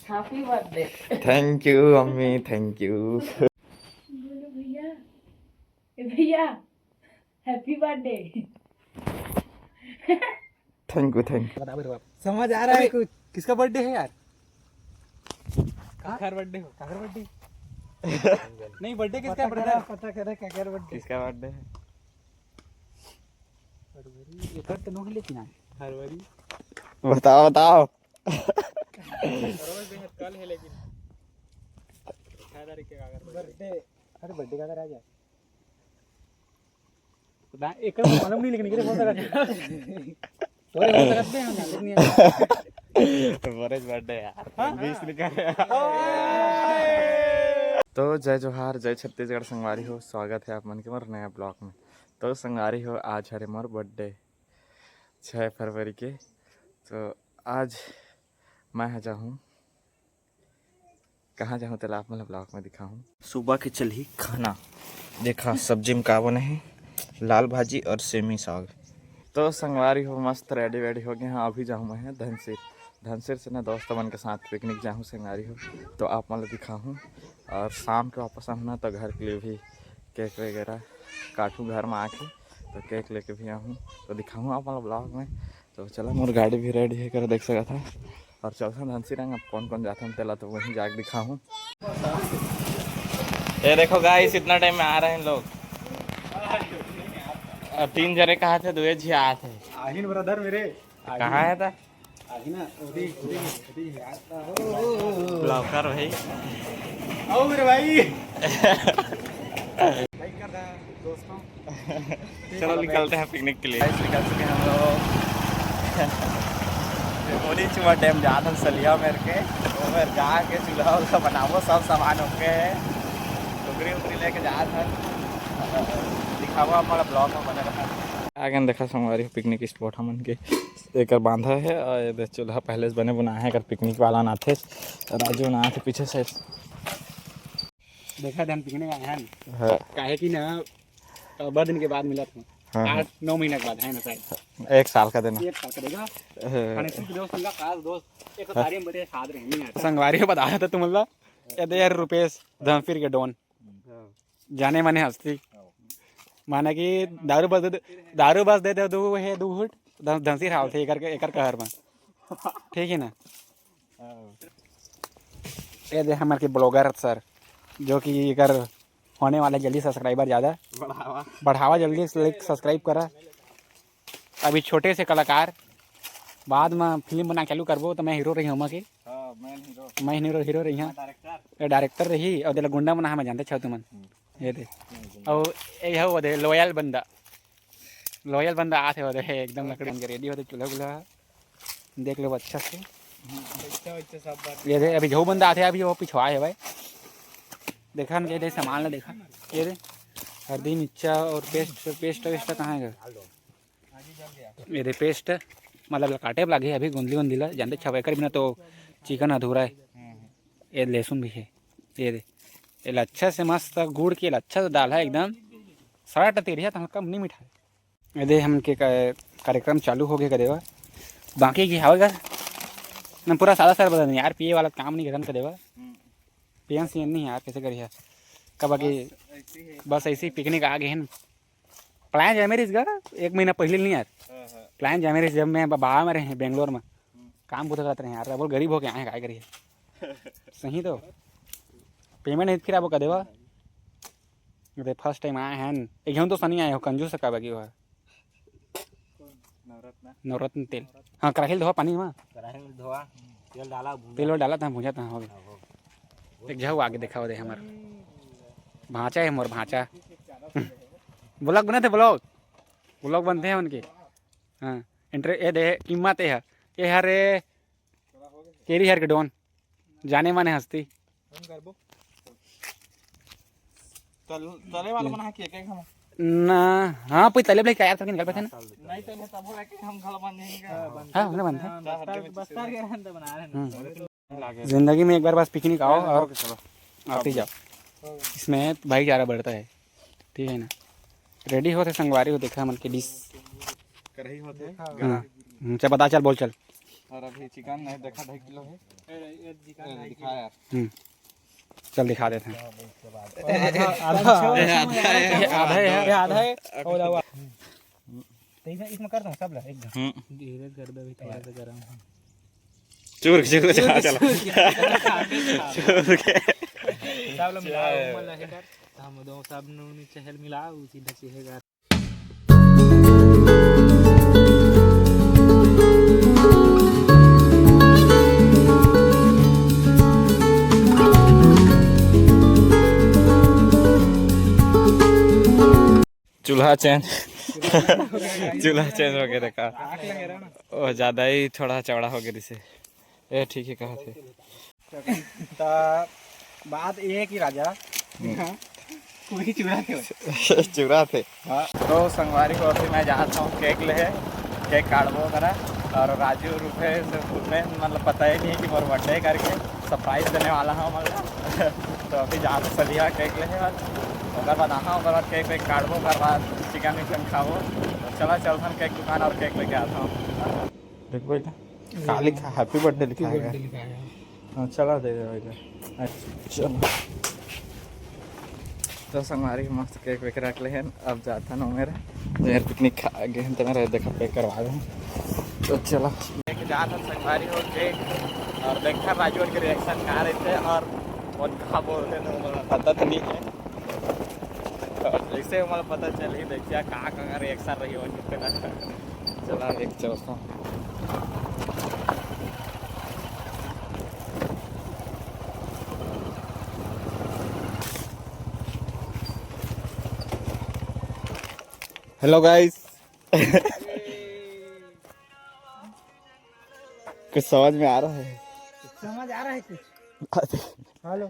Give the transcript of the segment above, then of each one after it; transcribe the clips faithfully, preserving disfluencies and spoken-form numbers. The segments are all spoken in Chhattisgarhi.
Happy birthday। Thank you अम्मी, thank you। बोलो भैया, ए भैया, happy birthday। Thank you, thank you। बता, बता, बता। समझ आ रहा है अबे, कुछ? किसका बर्थडे है यार? काकर बर्थडे हो? काकर बर्थडे? नहीं, बर्थडे किसका है, ब्रदर? पता करे काकर बर्थडे। किसका बर्थडे है? फरवरी, एकर तो नोहे लेकिन आज। फरवरी। बताओ, बताओ। फरवरी बेहद कल है लेकिन अठारह तारीख के काकर बर्थडे। बर्थडे, अरे बर्थडे काकर आ गया। ना, एकर मालूम नहीं लेकिन एकरे बहुत सारा तोरे बहुत सारा दे हम नहीं। फरवरी बर्थडे यार। हाँ? बीस निकल। तो जय जोहार, जय छत्तीसगढ़ संगवारी हो, स्वागत है आप मन के मोर नया ब्लॉग में। तो संगवारी हो, आज हरे मोर बर्थडे, छः फरवरी के। तो आज मैं ह जाहूँ, कहाँ जाहूँ तेला आप मन ल ब्लॉग में दिखाहूँ। सुबह के चलही खाना, देखा सब्जी में का बने हे, लाल भाजी और सेमी साग। तो संगवारी हो, मस्त रेडी वेडी हो गए हैं। अभी जाहूँ मैं ह धनसिर, धनसिर से ना दोस्त मन के साथ पिकनिक जाहूँ संगवारी हो, तो आप मन ल दिखाहूँ। और शाम के वापस आहूँ ना, तो घर के लिए भी केक वगैरह काटहूँ घर में आके, तो केक लेके भी आहूँ, तो दिखाहूँ आप मन ल ब्लॉग में। तो चला, मोर गाड़ी भी रेडी हे कर देख सकत हा। और चलथन धनसिर अंग, अब कौन कौन जाथन तेला तो वहीं जाके दिखाहूँ। ये देखो गाइस, इतना टाइम में आ रहे हैं लोग। और तीन जने कहा थे, दो झी आए थे। आहिन ब्रदर मेरे। कहाँ है था? आहिन ना, ओदी, ओदी, ओदी है। ब्लॉगर भाई। आओ मेरे भाई। लाइक कर दे दोस्तों। चलो निकलते हैं पिकनिक के लिए। Guys, निकल चुके हैं हम लोग। ओनी चुमा डैम जात हन सलिया मेर के। ओमेर जाके चूल्हा उल्हा बनाबो, सब सामान ओके है। टोकरी उकरी लेके जात हन। दिखाबो हमारा ब्लॉग में बने रहा। आगे देखा संगवारी पिकनिक स्पॉट हमन के एकर बांधा है और ये दे चूल्हा पहले से बने बनाए है। एकर पिकनिक वाला नाथे राजू नाथ पीछे से। देखा ध्यान पिकनिक आए हैं। हाँ। काहे कि ना, अब्बड़ दिन के बाद मिलत हूँ। हाँ, हाँ। आठ नौ महीना के बाद है ना शायद। एक साल का देना। एक साल का देगा। हाँ। खाने से दोस्त मिला, खास दोस्त। एक तारी में बड़े साथ रहे नहीं यार। संगवारी बता रहा था तुम लोग। ये दे यार रुपेश, धमफिर के डॉन। हाँ। जाने माने हस्ती। हाँ। माने कि दारू बस दे, दारू बस दे दे दू है दू घुट, ध-, धमफिर हाल थे एकर, एकर कहर में। ठीक है ना? हाँ। ये दे हमर के ब्लॉगर सर, जो कि एकर होने वाले जल्दी सब्सक्राइबर ज़्यादा बढ़ावा। बढ़ावा जल्दी से, लाइक सब्सक्राइब करा। अभी छोटे से कलाकार, बाद में फिल्म बना चालू करबो तो मैं हीरो रही हूँ के। हाँ, main hero। Main hero, hero रही हाँ। मैं director। ये डायरेक्टर रही और दिला गुंडा बना हमें जानते छो तुमन। हम्म। ये दे। हम्म, गुंडा। और ये है वो दे लॉयल बंदा, लॉयल बंदा आथे वो दे एकदम लकड़ी बन के रेडी होते चूल्हा गुल्हा। देख लो अच्छा से। बच्चा, बच्चा सब बात। ये दे, अभी झो बंदा आथे, अभी वो पिछवा है भाई। देखा न, ये दे सामान ला देखा। ये दे, हल्दी, मिर्चा और पेस्ट, पेस्ट वेस्ट कहाँ है? ये दे पेस्ट, मतलब काटे लागे अभी गोंदली वोंदली ला, जानते छव, एकर बिना तो चिकन अधूरा है। ये लहसुन भी है। ये दे, ये ला अच्छा से मस्त गुड़ के ला अच्छा से डाला है एकदम। सड़ा टटेरिया तो हल्का नहीं मीठा है। ये दे हमन के का-, कार्यक्रम चालू हो गए कदेवा। बाकी की हवे गा ना, पूरा सादा सादा बदन यार, पिए वाला काम नहीं करन कदेवा। पियन सियन नहीं यार, कैसे करिया? कब आगे बस ऐसे ही है। बस ऐसे ही पिकनिक आ गए हैं। प्लान जामे रहिस गा, एक महीना पहले नहीं यार। हाँ, हाँ। प्लान जामे रहिस जब मैं बाबा में रहे बेंगलोर में। हम्म। काम बुता करत रहे यार, अब गरीब होके आए, काय करिए? सही तो। पेमेंट नहीं फिर आपको कदेवा। अरे फर्स्ट टाइम आए हैं, एक जन तो सनी आए हो, कंजूस का बाकी हो। नवरत्न। नवरत्न तेल। हाँ, कराही ल धोवा पानी में। कराही ल धोवा, तेल डाला, भूंजा। तेल डाला था, भूंजा था, हो गया। हाँ, हो। एक झाऊ आगे देखा दे हमर भांचा है, मोर भांचा। ब्लॉग बने थे, ब्लॉग, ब्लॉग बनते हैं उनके। हाँ, इंटर-, ये दे, कीमत ये है, ये हरे, केरी हर के डॉन, जाने माने हस्ती। हम करबो। तल-, तले वाला बना के एक, एक हम। ना, हाँ, कोई तले वाला क्या यार, करके निकल पाते ना। नहीं तले तब हो रहा कि हम घर बन जाएंगे। हाँ, बन हाँ, हमने बनते हैं। हाँ, बस्तर, बस्तर के रहन तो बना रहे हैं। हम्म। जिंदगी में एक बार बस पिकनिक आओ और ओके, चलो। आते जाओ। इसमें भाईचारा बढ़ता है, ठीक है ना? रेडी होते संगवारी हो, देखा मन के डिश। करही होते। हाँ। हम्म, चल बता, चल बोल, चल। और अभी चिकन नहीं देखा, ढाई किलो है। ए, दिखा यार। हम्म, चल दिखा देते हैं। आधा, आधा, आधा है, आधा है। तो इसमें, इसमें कर दूं सब ला एकदम। हम्म। धीरे कर दो, अभी थोड़ा सा गरम है। चूर के, चूर के, चला, चला। चूर के। सब ला मिला, ऊपर ला हेकर। हम दो सब नून चहल मिला, उसी ढचे हेकर। चूल्हा चेंज। चूल्हा चेंज हो गया, देखा। वो ज्यादा ही थोड़ा चौड़ा हो गया रिसे। ए, ठीक है, कहा थे। त बात ये है कि राजा, हम्म। पूरी चूरा थे। चूरा थे। हाँ। तो संगवारी हो, अभी मैं जात हूँ केक ले, केक काटबो करा। और राजू रुपे से, रुपे, मतलब, पता ही नहीं कि मोर बर्थडे करके सरप्राइज देने वाला हूँ, मतलब। तो अभी जात हूँ सदिया केक ले, और ओकर बाद आहा, ओकर बाद केक वेक काटबो, ओकर बाद चिकन विकन खाबो। तो चला, चलथन केक दुकान और केक लेके आता हूँ। देखो बेटा, का लिखा? हैप्पी बर्थडे लिखा है। हाँ, चला दे दे भाई। अच्छा, चलो। तो संगवारी मस्त केक वेक रख ले हैं। अब जाता ना मेरा, मेरे पिकनिक खा गए हैं तो मेरा देखा पैक करवा दे। तो चला, लेके जाता संगवारी हो केक। और देखा राजू के रिएक्शन का रहते हैं और कौन का बोलते हैं, तो मतलब पता तो नहीं है। और जैसे मतलब पता चल ही, देखिए का का रिएक्शन रही हो कितना। चला देख चलता हूँ। हेलो गाइस। कुछ समझ में आ रहा है? समझ आ रहा है कुछ? हेलो।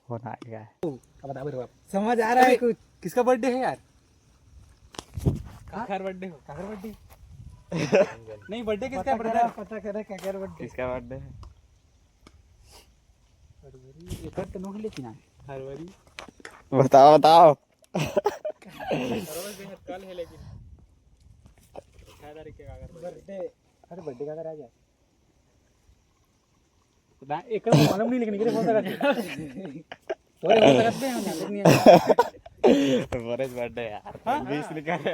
फोन आ गया है। अब बता, बता, बता। समझ आ रहा है अरे, कुछ? किसका बर्थडे है यार? काकर बर्थडे हो? काकर बर्थडे? नहीं, बर्थडे किसका है, पता करा, ब्रदर? पता करा, काकर बर्थडे? किसका बर्थडे है? फरवरी, एकर तो नोहे लेकिन आए। फरवरी। बताओ, बताओ। फरवरी के कल है लेकिन। अठारह तारीख के काकर बर्थडे? बर्थडे। अरे, बर्थडे काकर आ गया? ना, एकर मालूम नहीं, लेकिन एकरे हो सकत हे। तोरे हो सकत हे, हम जानत नहीं है। बोरेस बर्थडे यार। हाँ? बीस लिखा है।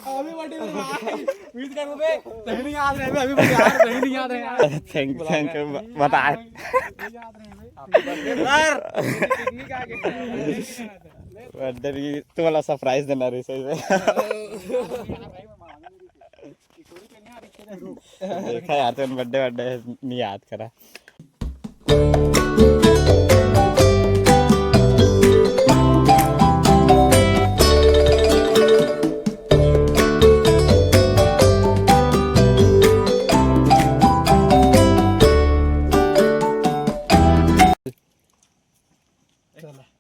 अभी बर्थडे में भाई, बीस का रुपए, सही नहीं याद रहे, अभी बर्थडे यार, सही नहीं याद रहे यार। Thank, thank you, ब-, बता। यार, पिकनिक आ गए। बर्थडे भी, तू वाला सरप्राइज देना रही सही से। देखा यार, तेन बर्थडे, बर्थडे नहीं याद करा।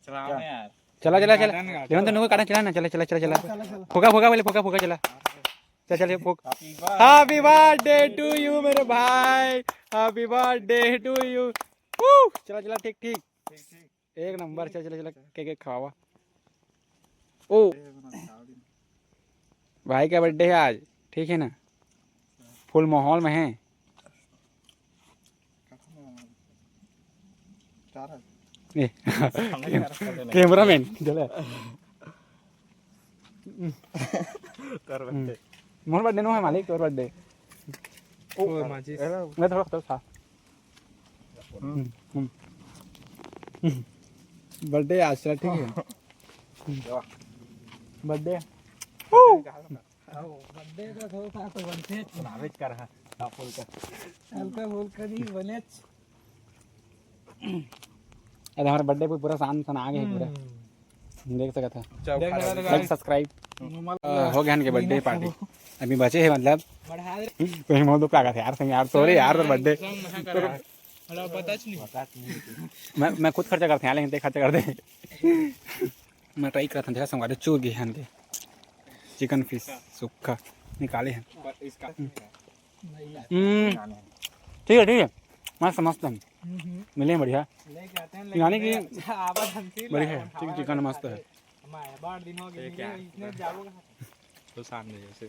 चला यार। चला, चला, चला। लेवन तो नुको काटा, चला ना, चला, चला, चला, चला। फूका, फूका, पहले फूका, फूका, चला। चल, चल, ये फूक। Happy birthday to you मेरे भाई, happy birthday to you। Woo! चला, चला, ठीक, ठीक। एक नंबर, चल, चला, चला, केक, केक खवावा। ओ, भाई का बर्थडे है आज, ठीक है ना? फुल माहौल में है। ए, कैमरामैन, चले। तोर बर्थडे। मोर बर्थडे नो है मालिक, तोर बर्थडे। ओ, माचिस। मैं थोड़ा, थोड़ा था। हम्म, हम्म। बर्थडे आज, चल, ठीक है। बर्थडे। बर्थडे का थोड़ा सा तो बनते। बनावेच कर, हाँ, हल्का फुल्का। हल्का फुल्का नहीं बने। अरे, हमारे बर्थडे पे पूरा शान सना आ गए पूरा। हम्म। देख सकत है। चौक देख खड़ा सकत है। Like, subscribe। अ, हो गया इनके बर्थडे पार्टी। अभी बचे है, मतलब। बढ़ा दे। कहीं मोल दुख लागत है यार, संग यार, सॉरी यार, तोर बर्थडे। संग महा करा। मतलब, पता च नहीं। मैं, मैं खुद खर्चा करते हैं, लेकिन ते खर्चा कर दे। मैं ट्राई करता हूँ, देखा संगवारी, चूर गए हैं इनके। चिकन फिश सुक्खा निकाले हैं। पर इसका हम्म। ठीक है, ठीक है, मस्त, मस्त है। हम्म। मिले हैं बढ़िया। लेके आते हैं, यानी कि लेकिन आवाज हमसे बढ़िया है, ठीक, चिकन मस्त है। हमारे बार दिन हो गए, ये क्या? इसने जाओ कहाँ? तो सामने जैसे।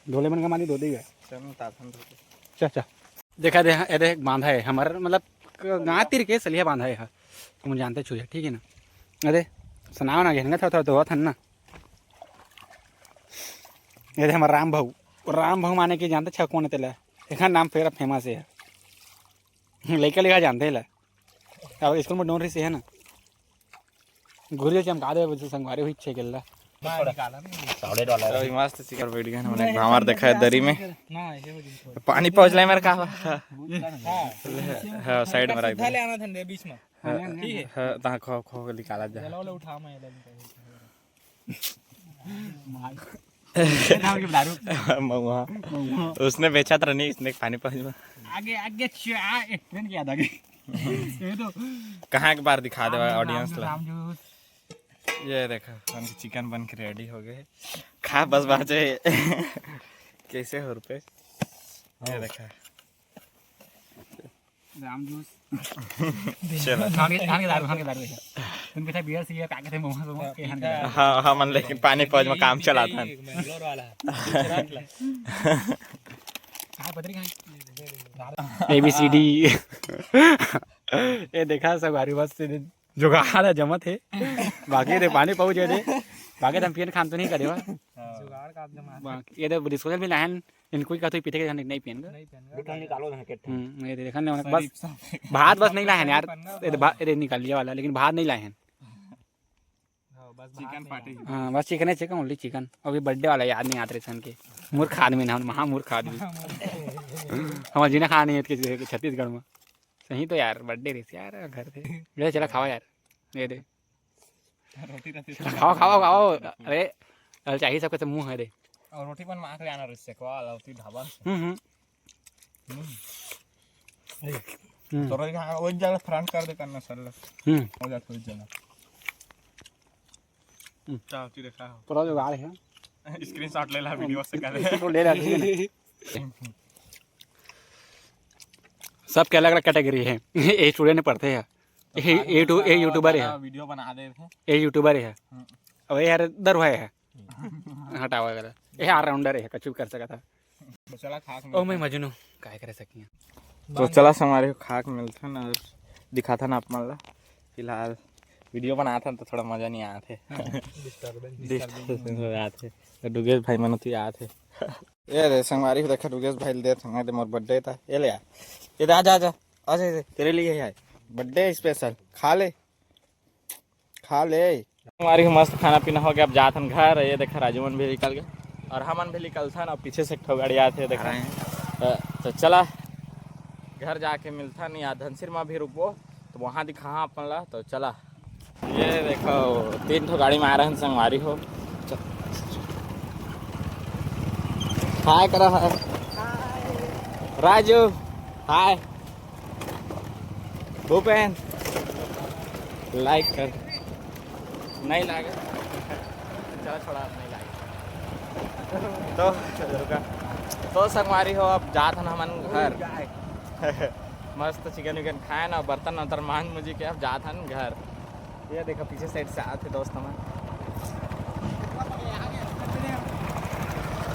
धोले मन का मानी धो देगा। चल, उतार हम धो के। चल, चल। देखा दे, ये देख, बांधा है हमार, मतलब, गाँव तीर के सलिया बांधा है, तुम जानते छुए, ठीक है ना? अरे, सुनाओ ना, घेन थोड़ा थोड़ा धोवत हन ना। ये दे हमार राम भाऊ, राम भाऊ माने कि जानते छा कौन है तेला? एखर नाम फेरा फेमस है। लइका लइका जानते ला। अब स्कूल में डोन रही से है ना, घुरिया चमका दे, संगवारी हुई छे गेला। साढ़े डॉलर। अभी मस्त चिकन बैठ गए हमने, भावर देखा है दरी में। पानी पहुंच लाए मेरे का। हाँ, साइड में रख दे। ले आना था बीच में। हाँ, ठीक है। हाँ, तहाँ खो खो के निकाला जा। उठा मैं। महुआ। महुआ। उसने बेचा था नहीं, इसने पानी पहुंच में। आगे, आगे, चा-, आ, एक ट्रेन की याद आ गई। ये तो कहाँ एक बार दिखा दे राम जूस, ऑडियंस ला। राम जूस। ये देखो, हमके चिकन बन के रेडी हो गए। खा बस बाजे। कैसे हो रुपए? ये देखा। राम जूस। चलो। धान के, धान के दारू, धान के दारू है। तुम पीछे बियर से ये क्या कहते हैं, महुआ, महुआ के धान के दारू। हाँ, हाँ, मन लेकिन पानी पहुंच में काम चला था। मैंगलोर वाला। गुजरात ला। कहाँ पतरी कहाँ? A B C D। ये देखा सब गाड़ी बस से जुगाड़ है, जमत है। बाकी दे पानी पहुंच दे। बाकी हम पियन खान तो नहीं करे हुआ। जुगाड़ का आप जमा। बाकी ये दे डिस्पोजल भी लाहन, इनको ही कहते पीते के नहीं पियन का। नहीं पियन का। निकालो ना के। हम्म, ये देखा नहीं, बस भात बस नहीं लाहन यार। ये तो भा-, ये निकाल लिया वाला, लेकिन भात नहीं लाहन। हाँ, बस चिकन पार्टी। हाँ, बस चिकन है, चिकन, ओनली चिकन। अभी बर्थडे वाला याद नहीं आते सन के। मूर्ख आदमी ना, हम महामूर्ख आदमी। हम जीना खाना नहीं है कि छत्तीसगढ़ में। सही तो यार, बर्थडे रही यार, घर थे। ले चला खावा यार, ये दे। रोटी रहती चला खावा, खावा, खावा। अरे, अरे चाहिए सबके तो मुंह है रे। और रोटी बनवा के आना रे, सेकवा वाला होती ढाबा से। हम्म, हम्म। हम्म। हम्म। तो रोज यहाँ वही जगह फ्रंट कर दे करना सर। हम्म। हो जाता वही जगह। हम्म। क्या होती देखा हो? पूरा जुगाड़ है। स्क्रीनशॉट ले ला, वीडियो से करे। तो ले ला, ठीक है ना? सबके अलग अलग कैटेगरी है। ये स्टूडेंट पढ़ते हैं। ये, ये, ये यूट्यूबर है। वीडियो बना दे थे। ये यूट्यूबर है। हम्म। अब ये यार दरुहा है। हटावा करे। ये ऑलराउंडर है, कुछ भी कर सकता। तो चला खाक ओ मैं मिलथन। मजनू, काय करे सकिया। तो चला संगवारी हो खाक मिलथन और दिखाथन आप मन ला। फिलहाल वीडियो बनाथन तो थोड़ा मजा नहीं आत हे। डिस्टर्बेंस। डिस्टर्बेंस हो जात हे। तो डुगेश भाई मन उती आत हे। ये रे संगवारी हो, देखा डुगेश भाई ल देत हन, मोर बर्थडे था। ये ले आ। ये दे, आजा, आजा। आजा, आजा, तेरे लिए है बर्थडे स्पेशल। खा ले। खा ले। हमारी मस्त खाना पीना हो गया, अब जात हन घर। ये देखा राजू मन भी निकल गए और हमन भी निकलथन। अब पीछे से एक ठो गाड़ी आत हे, देखा। आ रहे हैं। तो, तो चला घर जाके मिलथन या धनसिर में भी रुकबो, तो वहाँ दिखा अपन ला। तो चला, ये देखो तीन ठो गाड़ी में आ रहे हैं संगवारी हो। चल। हाय करा है राजू, हाय। भूपेन, लाइक कर। नहीं लागे। चलो, छोड़ा, नहीं लागे। तो, रुका। तो संगवारी हो, अब जात हन हमन घर। मस्त चिकन विकन खाए ना, बर्तन वर्तन मांज मुझी के अब जात हन घर। ये देखो, पीछे साइड से आते दोस्त हमारे।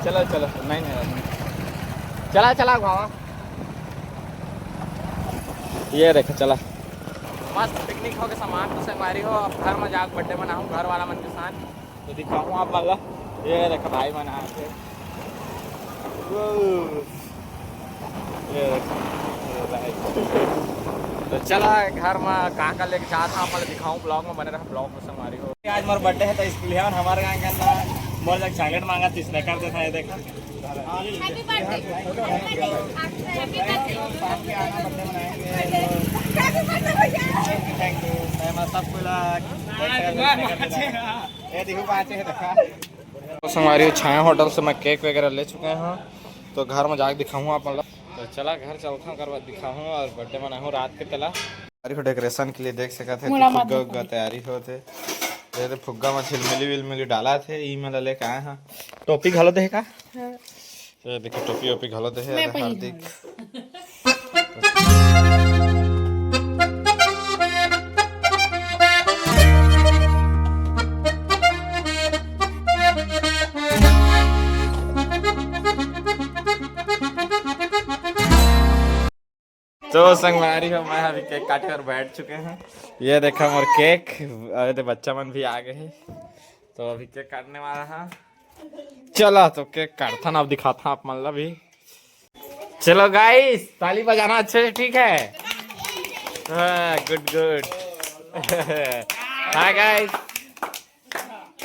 चलो, चलो, नहीं, नहीं, नहीं। चला, चला, भावा। ये देखो, चला। मस्त पिकनिक हो के समाप्त संगवारी हो। अब घर में जाके बर्थडे मनाऊँ घर वाला मन के साथ, तो दिखाऊँ आप मन ला। ये देखो, भाई मन आए थे। वो। ये देखो, ये भाई। तो चला घर में का का लेके जात हन, आप मन ला दिखाऊँ, ब्लॉग में बने रहा, ब्लॉग में संगवारी हो। आज मोर बर्थडे है, तो स्कूल है और हमारे गाँव के अंदर मोर जग चॉकलेट मांगा, तो इसने कर देता है, देखा। Happy birthday। Happy birthday। Thank you। मैं, मैं सबको ला-, ये देखो, पाँच है, देखा। तो संगवारी हो, छाया होटल से मैं केक वगैरह ले चुके हूँ, तो घर में जाके दिखाऊँ आप मतलब। तो चला घर चलता हूँ, घर दिखाऊँ और बर्थडे मनाऊँ रात के तला। अरे, डेकोरेशन के लिए देख सकत हे, मोला मत फुग्गा उग्गा दिखाई। तैयारी होत हे। ये तो फुग्गा में झिलमिली विलमिली डालत हे, ई मन ला लेके आए हैं। टोपी घलो दे हे का? हाँ। ये देखिए, टोपी ओपी घलो दे हे, मैं अरे पहिन हार्दिक। लूँगी। तो संगवारी हो, मैं अभी केक काटे बर बैठ चुके हैं। ये देखा मोर केक। अरे, तो बच्चा मन भी आ गए हैं, तो अभी केक काटने वाला है। चला, तो केक काटथन, अब दिखाथन आप मन ला भी। चलो गाइस, ताली बजाना अच्छे से, ठीक है? हाँ, गुड गुड। हाँ गाइस,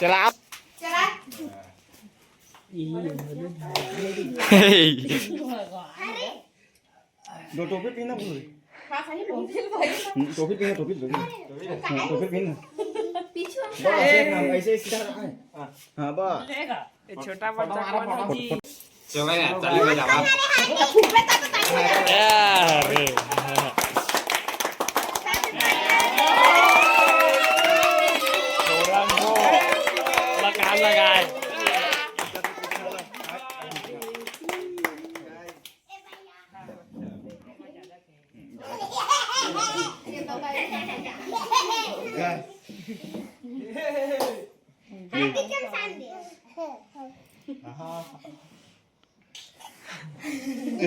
चला आप। दो टोपी पहना बोल रही। हम्म, टोपी पहना, टोपी, टोपी। हाँ, टोपी पहना। बस, ऐसे, ऐसे सीधा रखा है। हाँ, बस। ये छोटा बच्चा कौन है जी? चलो यार, ताली बजावा। अरे। लगाए।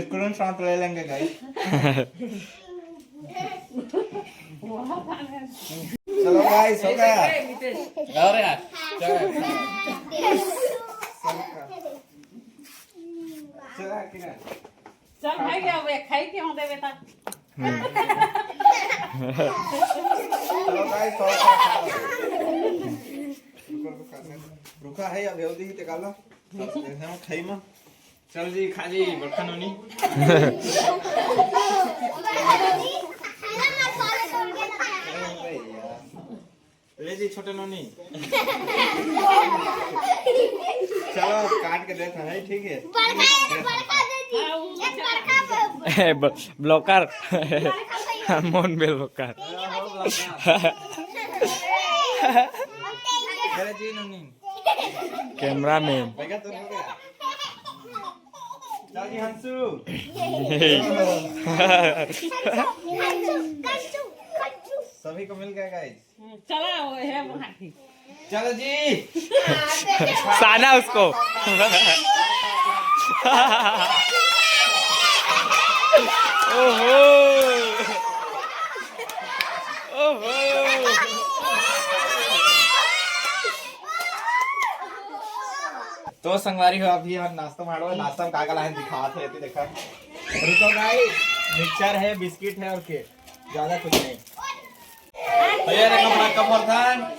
स्क्रीनशॉट ले लेंगे गाइस। चलो गाइस, हो गया। और यार, चलो। चलो, किरण। चल भाई, अब एक खाई के हों देवे ता। हम्म। चलो गाइस, और क्या खाओ? रुका है, अब हेल्दी ही निकालो। हम खाई मा। चल जी, खा जी, बड़का नोनी। ले जी, छोटे नोनी। चलो, काट के देता है, ठीक है? बड़का है, बड़का दे दी। एक बड़का ब- ए, ब- ब्लॉकर। बड़का भाई। मोहन बेल ब्लॉकर। अरे जी, नोनी। कैमरामैन। बेटा, तो हो गया। चल जी, हंसू। हंसू, कंचू, कंचू। सभी को मिल गया, गाइस। चला, वो है वहाँ की। चलो जी। साना उसको। ओहो। ओहो। तो संगवारी हो, अभी हम नाश्ता मारो, नाश्ता में का का लाइन दिखात है, तू देखा। रुको गाइस, मिक्सचर है, बिस्किट है और केक, ज्यादा कुछ नहीं। तो ये देखो, बड़का फरथन।